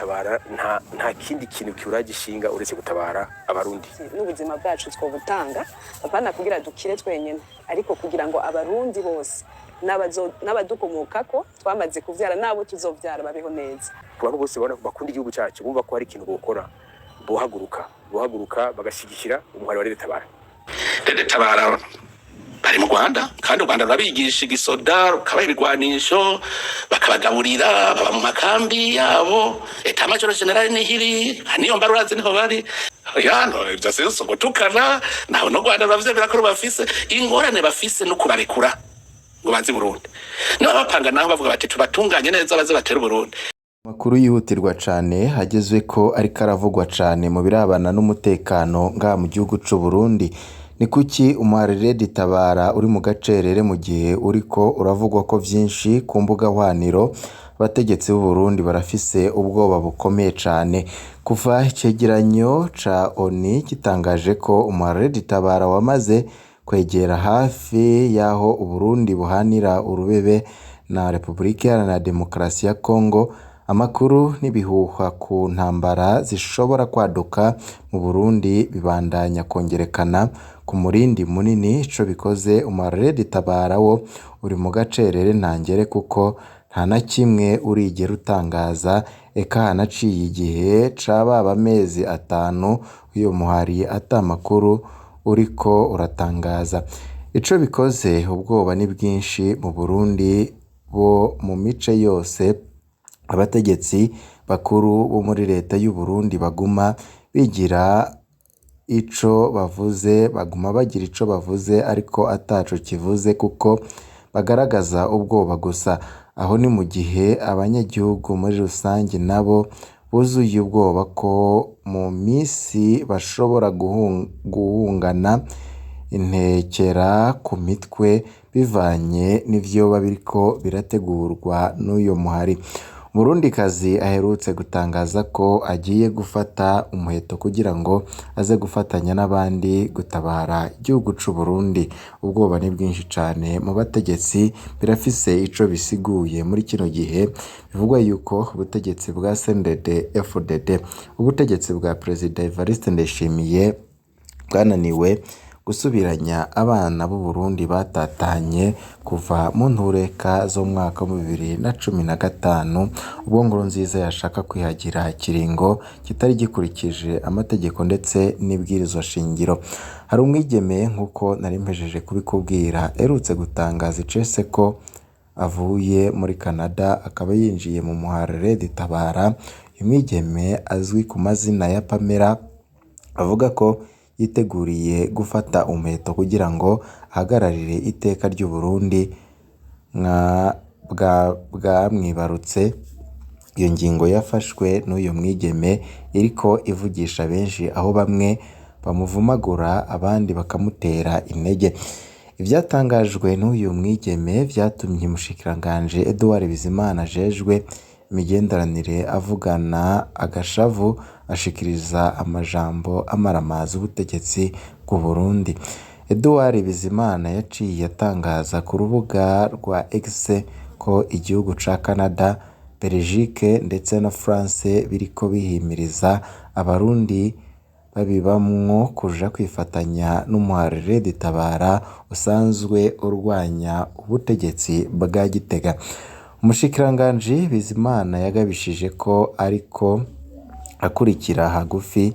Tabara nta kindi kintu kiwuragishinga uretse gutabara Abarundi. N'ubuzima bwacu twobutanga, apana kugira dukire twenyene, ariko kugira ngo Abarundi bose n'abadukomokako twamaze kuvyara n'abo tuzovyara babeho neza. Ku bantu bose babona bakunda igihugu cyacu, bumva ko hari ikintu bokora, bohaguruka bagashyigikira umuhari wa Tabara. Tabara bari mu Rwanda, kandi u Rwanda rurabigisha igisoda, rukabaha ibigwanisho, bakabagaburira, baba mu makambi yabo. État-major général nihiri niyo mbarurazi niho bari yano. Ivyo si gutukana naho no Rwanda ruravyemera ko rubafise ingorane, bafise no kubarekura ngo baze i Burundi. Niba bapanga naho bavuga bati tubatunganye neza, baze batere Uburundi. Amakuru yihutirwa cane agezweko ariko aravugwa cane mu birabana n'umutekano ngaha mu gihugu c'u Burundi. Ni kuki umuharire Tabara uri mu gacerere mu gihe uriko uravugwa ko vyinshi ku mbuga hwaniro? Abategetsi b'u Burundi barafise ubwoba bukomeye cane kuva icegeranyo ca ONU gitangaje ko umuharire Tabara wamaze kwegera hafi y'aho Uburundi buhanira urubebe na Repubulika Iharanira Demokarasi ya Kongo. Amakuru n'ibihuha ku ntambara zishobora kwaduka mu Burundi bibandanya kongerekana ku murindi munini. Ico bikoze, umuharire Tabara wo uri mu gacerere ntangere, kuko nta na kimwe urigera utangaza. Eka hanaciye igihe cababa amezi 5 uyo muhari ata makuru uriko uratangaza. Ico bikoze, ubwoba ni bwinshi mu Burundi bo mu mice yose. Abategetsi bakuru bo muri leta y'u Burundi baguma bigira ico bavuze, baguma bagira ico bavuze ariko ataco kivuze, kuko bagaragaza ubwoba gusa. Aho ni mu gihe abanyagihugu muri rusange nabo buzuye ubwoba ko mu misi bashobora guhungana intekera ku mitwe bivanye n'ivyoba biriko birategurwa n'uyo muhari. Umurundikazi aherutse gutangaza ko agiye gufata umuheto kugira ngo aze gufatanya n'abandi gutabara igihugu c'u Burundi. Ubwoba ni bwinshi cane mu bategetsi, birafise ico bisiguye muri kino gihe bivugwa yuko ubutegetsi bwa CNDD FDD, ubutegetsi bwa Perezida Evariste Ndayishimiye, bwananiwe gusubiranya abana b'u Burundi batatanye kuva mu ntureka zo mu mwaka wa 2015, ubwo Nkurunziza yashaka kwihagira ikiringo kitari gikurikije amategeko ndetse n'ibwirizwa shingiro. Hari umwigeme, nk'uko nari mpejeje kubikubwira, aherutse gutangaza icese ko avuye muri Canada akaba yinjiye mu muharire Tabara. Uyu mwigeme azwi ku mazina ya Pamela, avuga ko yiteguriye gufata umuheto kugira ngo ahagararire iteka ry'u Burundi bwamwibarutse. Iyo ngingo yafashwe n'uyu mwigeme iriko ivugisha benshi, aho bamwe bamuvumagura abandi bakamutera intege. Ivyatangajwe n'uyu mwigeme vyatumye umushikiranganji Edouard Bizimana ajejwe imigenderanire avugana agashavu, ashikiriza amajambo amaramaza ubutegetsi bw'u Burundi. Edouard Bizimana yaciye atangaza ku rubuga rwa X ko igihugu ca Canada, Belgique ndetse na France biriko bihimiriza Abarundi babibamwo kuja kwifatanya n'umuharire Tabara usanzwe urwanya ubutegetsi bwa Gitega. Umushikiranganji Bizimana yagabishije ko ariko akurikira hagufi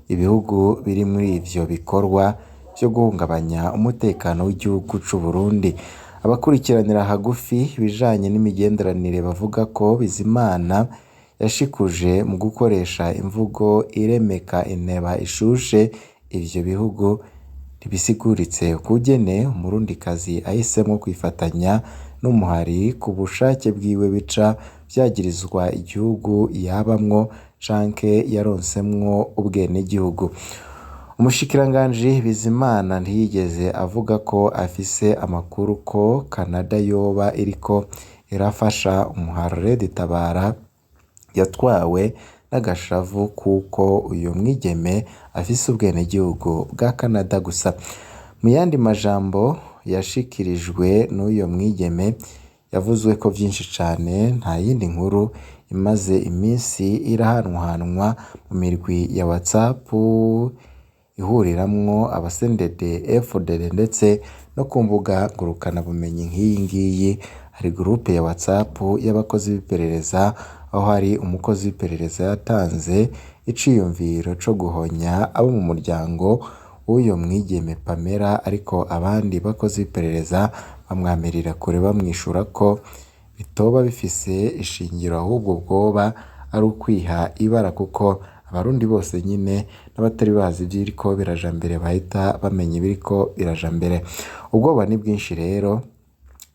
ibihugu biri muri ivyo bikorwa vyo guhungabanya umutekano w'igihugu c'u Burundi. Abakurikiranira hagufi ibijanye n'imigenderanire bavuga ko Bizimana yashikuje mu gukoresha imvugo iremeka inteba ishushe ivyo bihugu. Ntibisiguritse ukugene Umurundikazi ahisemwo kwifatanya n'umuhari ku bushake bwiwe bica vyagirizwa igihugu yabamwo canke yaronsemwo ubwenegihugu. Umushikiranganji Bizimana ntiyigeze avuga ko afise amakuru ko Canada yoba iriko irafasha umuharire Tabara. Yatwawe n'agashavu kuko uyu mwigeme afise ubwenegihugu bwa Canada gusa. Mu yandi majambo yashikirijwe n'uyo mwigeme yavuzwe ko vyinshi cane. Nta yindi nkuru. imaze iminsi irahanwahanwa mu mirwi ya WhatsApp ihuriramwo aba CNDD FDD ndetse no ku mbuga ngurukanabumenyi nk'iyi ngiyi. Hari groupe ya WhatsApp y'abakozi b'iperereza, aho hari umukozi w'iperereza yatanze iciyumviro co guhonya abo mu muryango w'uyo mwigeme Pamela, ariko abandi bakozi b'iperereza bamwamirira kure bamwishura ko bitoba bifise ishingiro, ahubwo bwoba ari ukwiha ibara kuko abarundi bose nyine n'abatari bazi ivyiriko biraja mbere bahita bamenya ibiriko biraja mbere. Ubwoba ni bwinshi rero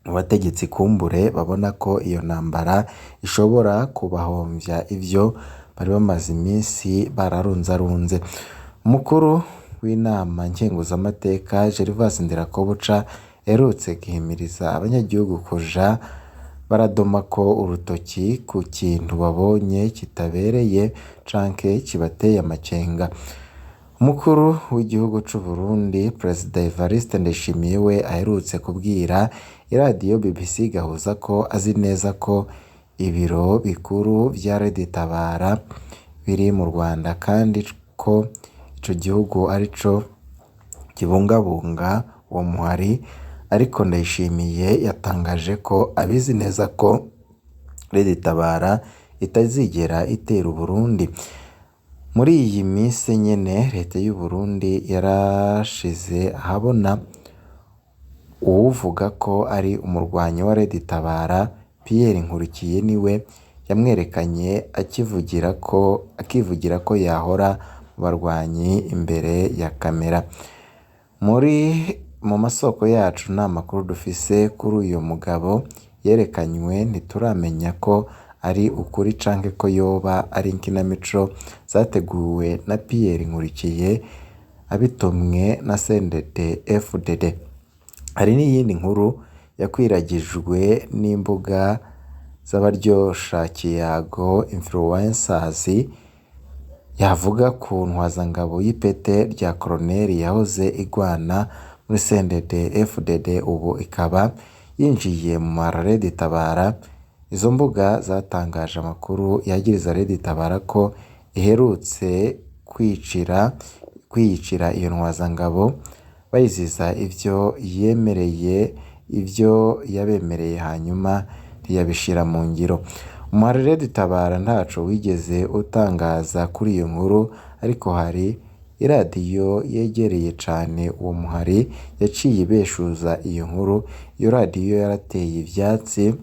mu bategetsi, kumbure babona ko iyo ntambara ishobora kubahomvya ivyo bari bamaze iminsi bararunzarunze. Umukuru w'inama nkenguzamateka Gervas Ndirakobuca aherutse guhimiriza abanyagihugu kuja baradomako urutoki ku kintu babonye kitabereye canke kibateye amakenga. Umukuru w'igihugu c'u Burundi Perezida Evariste Ndayishimiye we aherutse kubwira iradiyo BBC Gahuza ko azi neza ko ibiro bikuru vya Red Tabara biri mu Rwanda kandi ko ico gihugu arico kibungabunga uwo muhari, ariko Ndayishimiye yatangaje ko abizi neza ko Red Tabara itazigera itera Uburundi. Muri iyi minsi nyene leta y'u Burundi yarashize ahabona uwuvuga ko ari umurwanyi wa Red Tabara, Pierre Nkurikiye niwe yamwerekanye akivugira ko yahora mu barwanyi imbere ya kamera. Mu masoko yacu nta makuru dufise kuri uyo mugabo yerekanywe, ntituramenya ko ari ukuri canke ko yoba ari inkinamico zateguwe na Pierre Nkurikiye abitumwe na CNDD FDD. Hari n'iyindi nkuru yakwiragijwe n'imbuga z'abaryoshakiyago influencers yavuga ku ntwazangabo y'ipete rya koloneli yahoze igwana muri CNDD FDD ubu ikaba yinjiye mu Red Tabara. Izo mbuga zatangaje amakuru yagiriza Red Tabara ko iherutse kwiyicira iyo ntwazangabo, bayiziza ivyo yemereye ivyo yabemereye hanyuma ntiyabishira mu ngiro. Umuhari Red Tabara ntaco wigeze utangaza kuri iyo nkuru, ariko hari iradiyo yegereye cane uwo muhari yaciye ibeshuza iyo nkuru. Iyo radiyo yarateye ivyatsi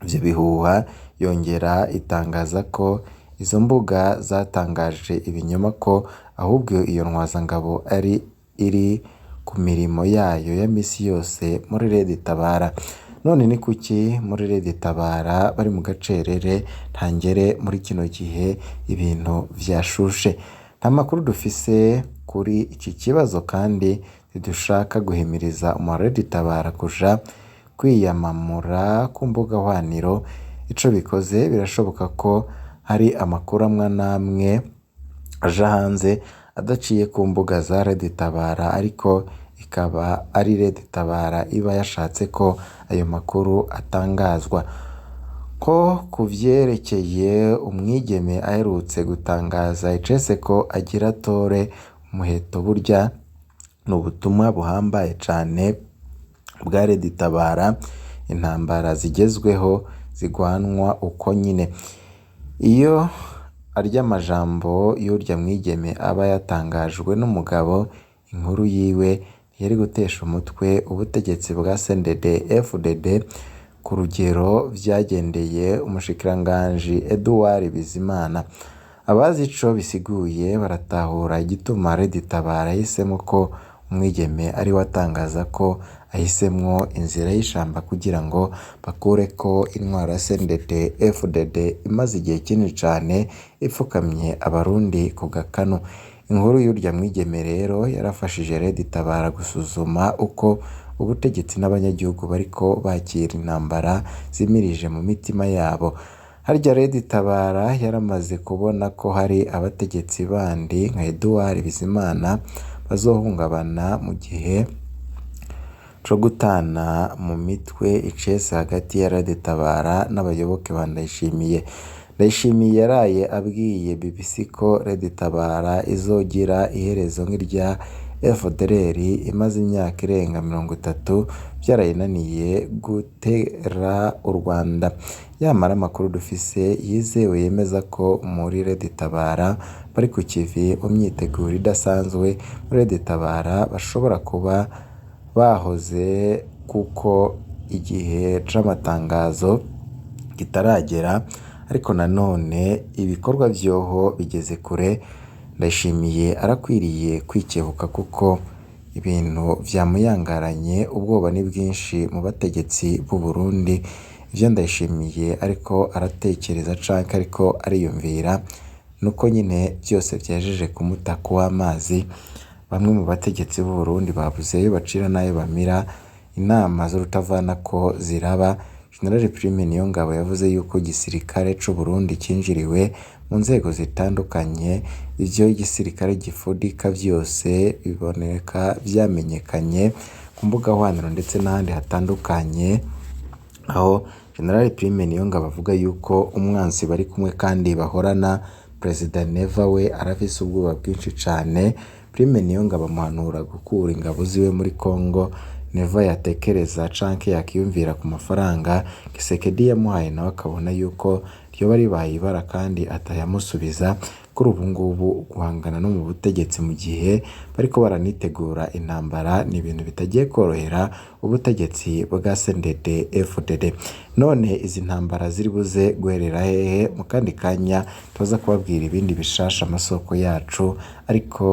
ivyo bihuha, yongera itangaza ko izo mbuga zatangaje ibinyoma, ko ahubwo iyo ntwazangabo ari iri ku mirimo yayo ya misi yose muri Red Tabara. None ni kuki muri Red Tabara bari mu gacerere ntangere muri kino gihe ibintu vyashushe? Nta makuru dufise kuri iki kibazo kandi ntidushaka guhimiriza umuhari Red Tabara kuja kwiyamamura ku mbuga hwaniro. Ico bikoze birashoboka ko hari amakuru amwe n'amwe aja hanze adaciye ku mbuga za Red Tabara, ariko ikaba ari Red Tabara iba yashatse ko ayo makuru atangazwa. Ko ku vyerekeye umwigeme aherutse gutangaza icese ko agira atore umuheto, burya ni ubutumwa buhambaye cane bwa Red Tabara. Intambara zigezweho zigwanwa uko nyine. Iyo arya amajambo y'urya mwigeme aba yatangajwe n'umugabo, inkuru yiwe ntiyari gutesha umutwe ubutegetsi bwa CNDD FDD ku rugero vyagendeye umushikiranganji Edouard Bizimana. Abazi ico bisiguye baratahura igituma Red Tabara yahisemwo ko umwigeme ariwe atangaza ko ahisemwo inzira y'ishamba kugira ngo bakureko intwaro ya CNDD FDD imaze igihe kinini cane ipfukamye abarundi ku gakanu. Inkuru y'urya mwigeme rero yarafashije Red Tabara gusuzuma uko ubutegetsi n'abanyagihugu bariko bakira intambara zimirije mu mitima yabo. Harya Red Tabara yaramaze kubona ko hari abategetsi bandi nka Edouard Bizimana bazohungabana mu gihe co gutana mu mitwe icese hagati ya Red Tabara n'abayoboke ba Ndayishimiye. Ndayishimiye yaraye abwiye BBC ko Red Tabara izogira iherezo nk'irya FDLR imaze imyaka irenga 30 byarayinaniye gutera u Rwanda. Yamara amakuru dufise yizewe yemeza ko muri Red Tabara bari ku kivi mu myiteguro idasanzwe. Muri Red Tabara bashobora kuba bahoze kuko igihe c'amatangazo kitaragera, ariko nanone ibikorwa vyoho bigeze kure. Ndayishimiye arakwiriye kwikebuka kuko ibintu vyamuyangaranye, ubwoba ni bwinshi mu bategetsi b'u Burundi. Ivyo Ndayishimiye ariko aratekereza canke ariko ariyumvira nuko nyine vyose vyahejeje kumuta kuw'amazi. Bamwe mu bategetsi b'u Burundi babuze ayo bacira n'ayo bamira, inama z'urutavanako ziraba. General Prime Niyongabo yavuze yuko igisirikare c'u Burundi cinjiriwe mu nzego zitandukanye, ivyo igisirikare gifudika vyose biboneka vyamenyekanye ku mbuga hwaniro ndetse n'ahandi hatandukanye, aho General Prime Niyongabo avuga yuko umwansi bari kumwe kandi bahorana. Perezida Neva we arafise ubwoba bwinshi cane. Prime Niyongabo amuhanura gukura ingabo ziwe muri Congo. Neva yatekereza canke yakiyumvira ku mafaranga Kisekedi yamuhaye nawe akabona yuko ryoba ribaye ibara kandi atayamusubiza. Kuri ubu ngubu guhangana no mu butegetsi mu gihe bariko baranitegura intambara ni ibintu bitagiye korohera ubutegetsi bwa CNDD FDD. None izi ntambara ziri buze guherera hehe? Mu kandi kanya tuza kubabwira ibindi bishasha amasoko yacu ariko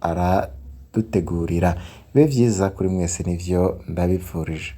aradutegurira. Bibe vyiza kuri mwese nivyo ndabipfurije.